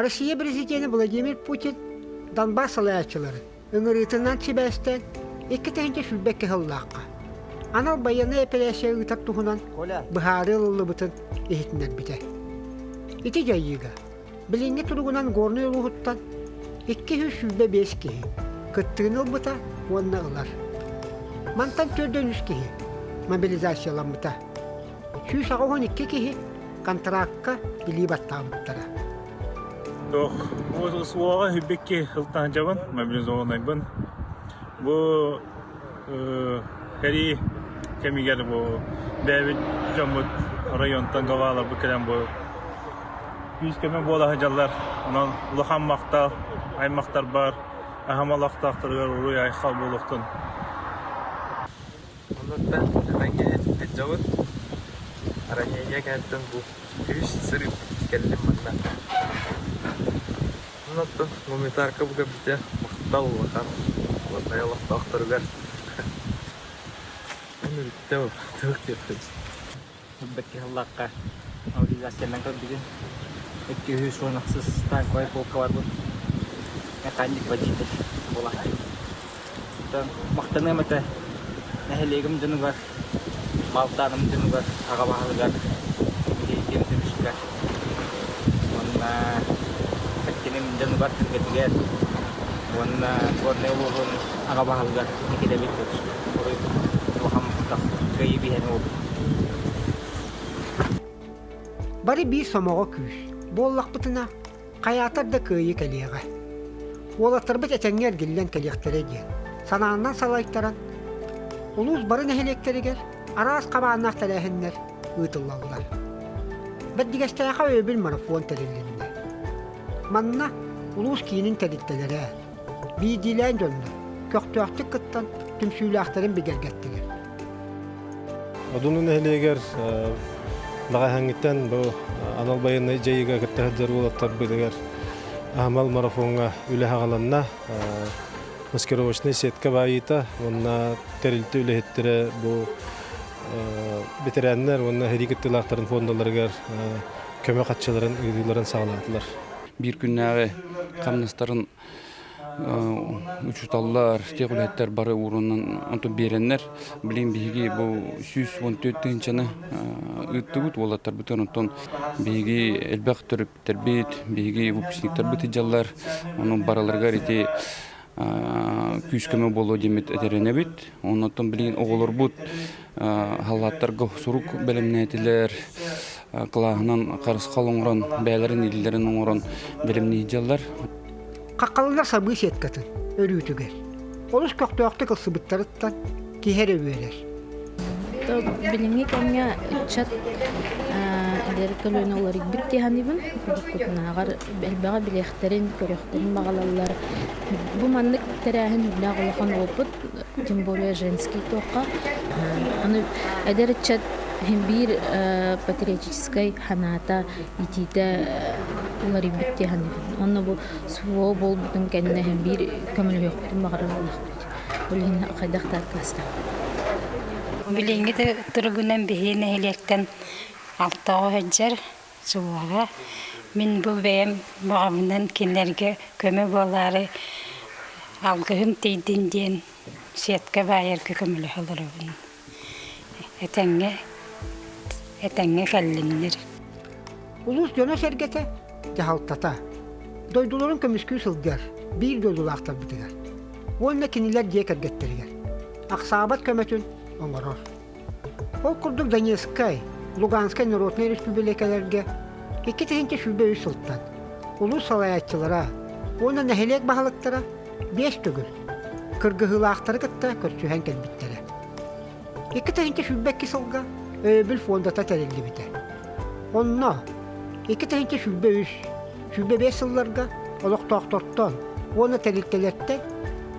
Россия президенэ Владимир Путин Донбасс салайааччыларын ыҥырыытынан сибээстээн 2022 сыллаахха анал байыаннай эпэрээссийэ ыытар туһунан быһаарыы ылыллыбытын иһитиннэрбитэ. Ити дьайыыга билиҥҥи туругунан Горнай улууһуттан 225 киһи кыттыыны ылбыта уонна ылар. Мантан 403 киһи мобилизацияламмыта. 182 киһи контракка илии баттаабыттара. Туох суоҕа үбүкки ылтаһдьабын, мобилизованнайбын. Бу кэрии кэмигэр бу бэйэбит дьоммут районтан галааларбыт кэлэн бу күүс-көмө буола сылдьаллар. Онон улахан махтал аймахтарбар, аһым олохтоохторугар уруй-айхал буолуохтун. Оннуттан этэҥҥэ сылдьабыт. Ранение кэнниттэн бу үһүс сырыым кэллим манна. Оннуттан гуманитарка бука бүтэ махтал улахан Горнай олохтоохторугар. Аны бүттэ туох диэххин. Бэккэ ыллахха мобилизациянан көрбүтүм. 216 танковай полка барбыт. Механик водитель буолааччы. Оттон махтаныам этэ нэһилиэгим дьонугар, Малтааным дьонугар, аҕа баһылыгар Михаил Ефимовичка уонна кэргэним дьонугар, кэргэтигэр уонна Горнай улууһун аҕа баһылыгар Никита Викторовичка уруй улахан махтал кыайыы биһиэнэ буолбут. Бары биир сомоҕо күүс буоллахпытына, хайаатар да кыайыы кэлиэҕэ. Уолаттарбыт этэҥҥэ эргиллэн кэлиэхтэрэ диэн санааннан салайтаран, улуус бары нэһилиэктэригэр араас хабааннаах тэрээһиннэр ыытыллаллар. Бэрдигэстээххэ өйөбүл марафон тэрилиннэ. Манна улуус киинин тэрилтэлэрэ, биирдиилээн дьоннор көхтөөхтүк кыттан түмсүүлээхтэрин бигэргэттилэр. Одуну нэһилиэгэр бэҕэһээҥҥиттэн бу анал байыаннай дьайыыга кытта сылдьар уолаттарбытыгар аһымал марафоҥҥа үлэ саҕаланна. Маскировочнай сетка баайыыта уонна тэрилтэ үлэһиттэрэ бу бэтэрээннэр уонна сэрии кыттыылаахтарын фондаларыгар көмө хаччыларын ыытыыларын саҕалаатылар. Биир күннээҕи хамнастарын учууталлар, тех үлэһиттэр бары уурунан онтон биэрэннэр, билигин биһиги бу 114 тыһыынчаны ыыттыбыт уолаттарбытын, онтон биһиги элбэх төрөппүттэрбит, биһиги выпускниктарбыт сылдьаллар, онон барыларыгар ити күүс-көмө буолуо диэммит этэринэбит. Оннуттан билигин оҕолорбут халлааттарга сурук бэлэмнээтилэр, кылааһынан харысхал оҥорон, бэйэлэрин илиилэрин оҥорон бэлэмнии сылдьаллар. Хаххаланар сабыы сеткатын өрүүтүгэр олус көхтөөхтүк ылсыбыттарыттан киһи эрэ үөрэр. Билиҥҥи кэмҥэ ыччат эдэр көлүөнэ уларыйбыт дии саныыбын. Уруккутунааҕар элбэҕи билиэхтэрин, көрүөхтэрин баҕалаллар. Бу маннык тэрээһин үрдээх улахан опыт, тем более женский туохха. Аны эдэр ыччат иһин биир патриотическай санаата, итиитэ уларыйбыт дии саныыбын. Онно бу СВО буолбутун кэннэ иһин биир көмөлөһүөхпүтүн баҕарар буоллахпыт. Ол иһин хайдах да аккаастаабаппын. Билиҥҥи туругунан биһиги нэһилиэктэн алтаҕа сылдьар сыллаҕа мин бу бэйэм баҕабынан кинилэргэ көмө буолаары алгыһым тиийдин диэн сетка баайарга көмөлөһө олоробун. Этэҥҥэ этэҥҥэ кэллиннэр. Улуус дьоно-сэргэтэ, дьаһалтата, дойдуларын көмүскүү сылдьар биир дойдулаахтарбытыгар уонна кинилэр дьиэ кэргэттэригэр ахсаабат көмөтүн оҥорор. Ол курдук Донецкай, Луганскай народнай республикаларга 2023 сылтан улуус салайааччылара уонна нэһилиэк баһылыктара биэс төгүл кыргыһыылаахтары кытта көрсүһэн кэлбиттэрэ. 2022 сылга өйөбүл фондата тэриллибитэ. Онно 2023 25 сылларга олохтоохтортон уонна тэрилтэлэртэн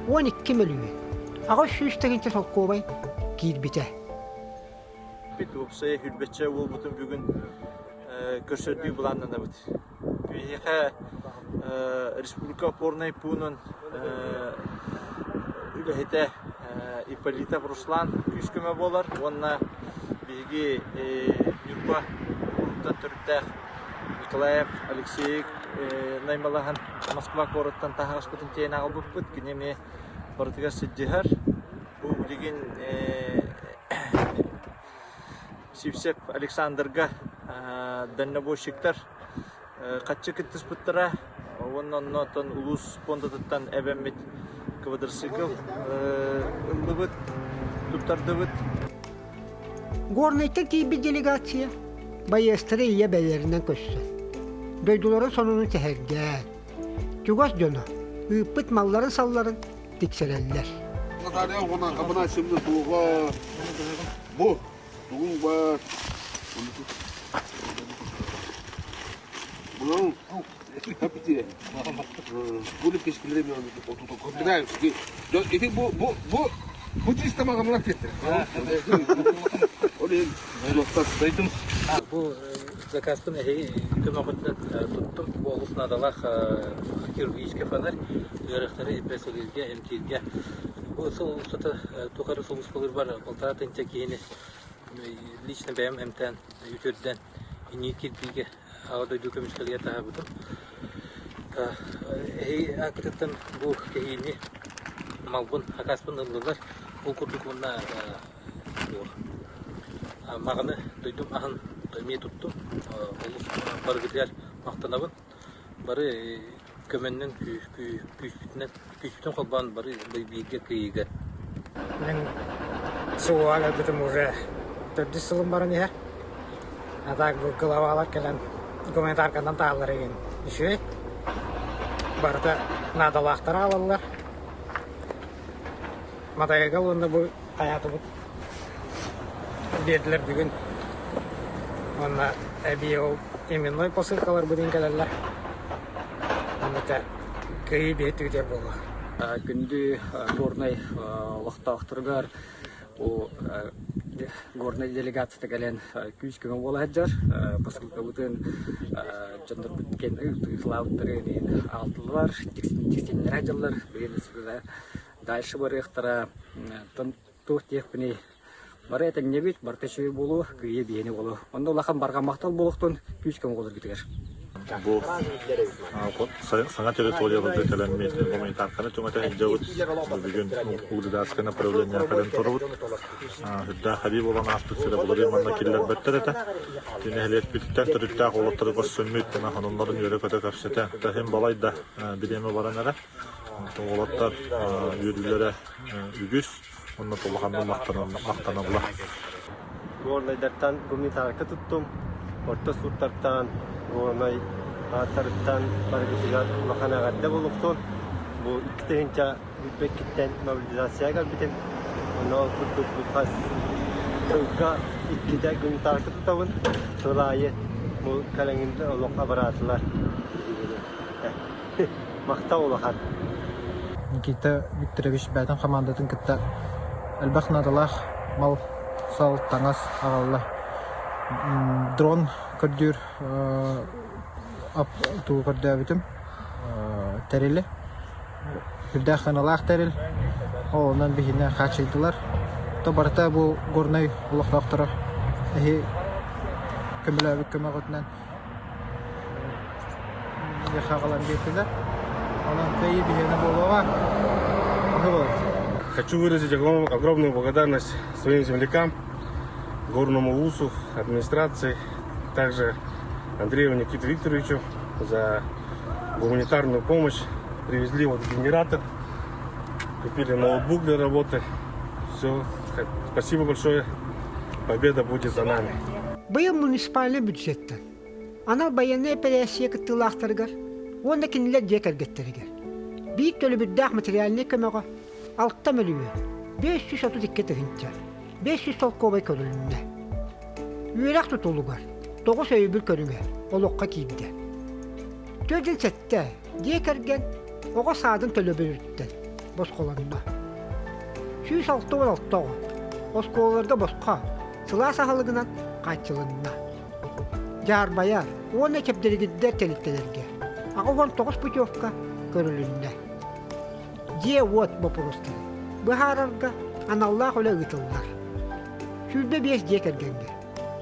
12 мөлүйүөн 800 тыһыынча солкуобай киирбитэ. Уопсайа сүүрбэччэ уолбутун бүгүн көрсөрдүү былааннанабыт. Биһиэхэ республика опорнай пуунун үлэһитэ Ипполитов Руслан күүс-көмө буолар уонна биһиги Ньурба улууһуттан төрүттээх Николаев Алексей наймалаһан Москва куораттан таһаҕаспытын тиэйэн аҕалбыппыт. Кини эмиэ барытыгар сылдьыһар. Бу билигин Сивцев Александрга дальнобойщиктар хаччы кыттыспыттара уонна оннооттон улуус пуондатыттан эбэммит квадроцикл ыллыбыт, туттардыбыт. Горнайтан тиийбит делегация байыастары ийэ бэйэлэринэн көрсөн, дойдуларын сонунун сэһэргээн, чугас дьоно ыыппыт малларын-салларын тиксэрэллэр. Бу тугуҥ баар? Bunun Ити бу бу бу бу чисто мағамлар кетті. Бу заказпын эһиги көмөҕүтүнэн туттум. Бу олус наадалаах хирургическай фонарь ыарыахтары эпэрээссийэлииргэ, эмтииргэ. Бу сыл устата тухары сулууспалыырбар полтора тыһыынча киһини лично бэйэм эмтээн, үтүөрдэн, инники кирбиигэ Аҕа дойду көмүскэлигэр таһаарбытым. Эһиги ааккытыттан бу кэһиини малбын, акааспын ыллылар. Ол курдук уонна маҕаны дойдум аһын эмиэ туттум. Олус барыгытыгар махтанабын. Бары көмөннөн күүспүтүнэн күүспүтүн холбоон бары бииргэ кыайыыга. Мин СУА кэлбитим уже төрдүс сылым баран иһэр. А так бу главалар кэлэн гуманитарканан тааллар игин үчүгэй. Барыта наадалаахтары аалаллар. Матайга уонна бу хайаатыбыт биэрдилэр бүгүн. Уонна эбии ол именной посылкаларбытын кэлэллэр. Онно кыайыы биһиттигитигэр буолуо. Күндү Горнай олохтоохторугар бу Горнай делегацията кэлэн күүс-көмө буола сылдьар. Посылкабытын дьоннорбут кэн ыытылаабыттарын аалтылар, тиксиннэрэ сылдьаллар. Билигин Дальше барыахтара, оттон туох диэхпиний, бары этэҥҥэбит, барыта үчүгэй буолуо, кыайыы биһиэнэ буолуо. Онно улахан барҕа махтал буолуохтун, күүс-көмө буоларгытыгар. Бу саҥа территорияларга кэлэммит гуманитарканы түҥэтэ сылдьабыт. Бүгүн Угледарское направление кэлэн турабыт. Үрдээх эбии буолан ааспыт сирэ былырыын манна киллэрбэттэр этэ. Нэһилиэкпититтэн төрүттээх уолаттары көрсөммүт, хононнорун үөрэ-көтө кэпсэтэ, таһым балай да бириэмэ баран эрэ. Уолаттар үөрүүлэрэ үгүс уонна улаханнык махтаналлар. Горнайдартан гуманитарка туттум. Орто сууртартан, Горнай ааттарыттан барыгытыгар улахан эҕэрдэ буолуохтун. Бу 2000 бүппэккиттэн мобилизация кэлбитим. Онно ол курдук бу хас сылга иккитэ гуманитарка тутабын. Сыл аайы бу кэлэҥин олох абыраатылар. Махтал улахан. Никита Викторович бэйэтин хамаандатын кытта элбэх наадалаах мал-сал, таҥас аҕалла. Дрон көрдүүр тугу көрдөөбүтүм тэрили. Үрдээх сыаналаах тэрил. Ол онон биһиэнэ хааччыйдылар. То барыта бу Горнай олохтоохторо эһи көмөлөөбүт көмөҕүтүнэн Хочу выразить огромную благодарность своим землякам, Горному ВУЗу, администрации, также Андрею Никите Викторовичу за гуманитарную помощь. Привезли вот генератор, купили ноутбук для работы. Все, спасибо большое. Победа будет за нами. Быйыл муниципальнай бюджеттан анал байыаннай эпэрээссийэ кыттыылаахтарыгар уонна кинилэр дьиэ кэргэттэригэр биир төлөбүрдээх материальнай көмөҕө 6 мөлүйүөн 532 тыһыынча 500 солкуобай көрүлүннэ. Үөрэх тутулугар тоҕус өйөбүл көрүҥэ олоххо киирдэ. 47 дьиэ кэргэн оҕо саадын төлөбүрүттэн босхолонно. 166 оҕо оскуолаларга босхо сылаас аһылыгынан хааччылынна. Дьаарбайар уонна чэбдигирдэр тэрилтэлэргэ 89 путевка көрүлүннэ. Дьиэ-уот боппуруостарын быһаарарга аналлаах үлэ ыытыллар. 25 дьиэ кэргэҥҥэ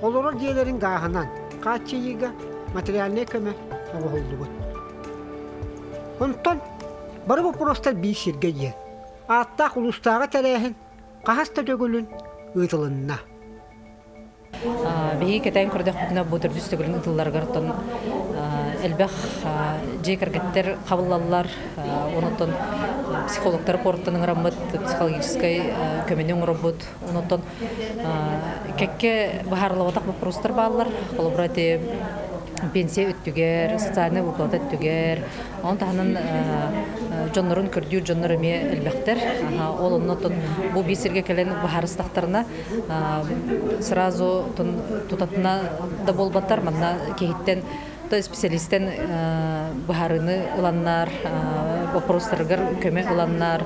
олорор дьиэлэрин гааһынан хааччыйыыга материальнай көмө оҥоһуллубут. Онтон бары боппуруостар биир сиргэ диэн ааттаах улуустааҕы тэрээһин хаһыс да төгүлүн ыытылынна. Биһиги кэтээн көрдөхпүтүнэ бу төрдүс төгүлүн ытылларыгар оттон элбэх дьиэ кэргэттэр хабыллаллар, онон психологтары куораттан ыҥыраммыт психологическай көмөнү оҥоробут. Онон кэккэ быһаарыллыбатах боппуруостар бааллар. Холобура ити пенсия өттүгэр, социальнай выплата өттүгэр, Ону таһынан дьоннорун көрдүүр дьоннор эмиэ элбэхтэр. Ол онно бу биир сиргэ кэлэн быһаарыстахтарына сразу тутатына да буолбаттар манна киһиттэн то специалистен быһаарыыны ыланнар, боппуруостарыгар көмө ыланнар,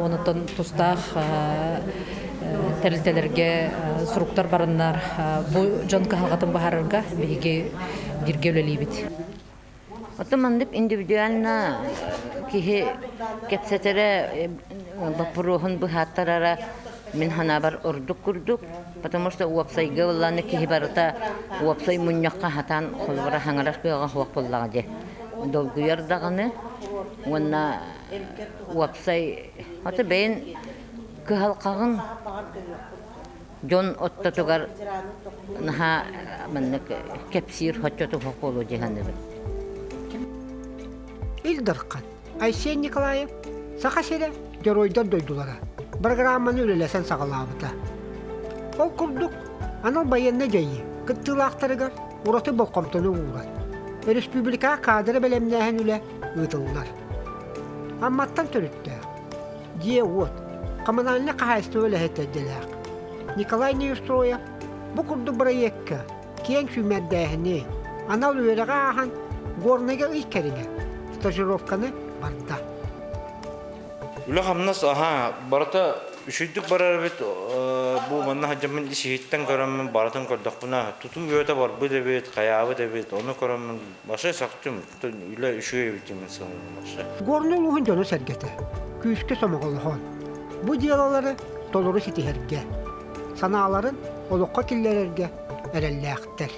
онуттан тустаах тэрилтэлэргэ суруктар бараннар бу дьон кыһалҕатын быһаарарга биһиги бииргэ үлэлиибит. Оттон маннык индивидуально киһи кэпсэтэрэ, боппуруоһун быһааттарара мин санаабар ордук курдук, потому что уопсайга ыллааны киһи барыта уопсай мунньахха хатаан холобура хаҥарар кыаҕа суох буоллаҕа дии. Долгуйар даҕаны уонна уопсай ото бэйэн кыһалҕаҕын Дьон ортотугар наһаа маннык кэпсиир хоччотуһук буолуо дии саныыбын. Ил Дархан Айсен Николаев Саха сирэ Дьоруойдар дойдулара программаны үлэлэсэн саҕалаабыта. Ол курдук, анал байыаннай дьайыы кыттыылаахтарыгар ураты болҕомтону ууран, өрөспүүбүлүкэҕэ каадыры бэлэмнээһин үлэ ыытыллар. Амматтан төрүттээх дьиэ-уот, коммунальнай хаһаайыстыба үлэһитэ идэлээх Николай Неустроев бу курдук бырайыакка киэҥ сүүмэрдээһини, анал үөрэҕи ааһан Горнайга ый кэриҥэ стажировканы барда. Үлэ-хамнас аһаа барыта үчүгдүк барар эбит бу манна сылдьаммын ис-иһиттэн көрөммүн барытын көрдөхпүнэ тутуу үөтэ барбыт эбит, хайаабыт эбит, ону көрөммүн башы сөхтүм үлэ үчүгэй эбит диэммин сыаналыыбын башы. Горнай улууһун дьоно-сэргэтэ күүскэ сомоҕолоһон, бу дьыалалары толору ситиһэргэ, санааларын олоххо киллэрэргэ эрэллээхтэр.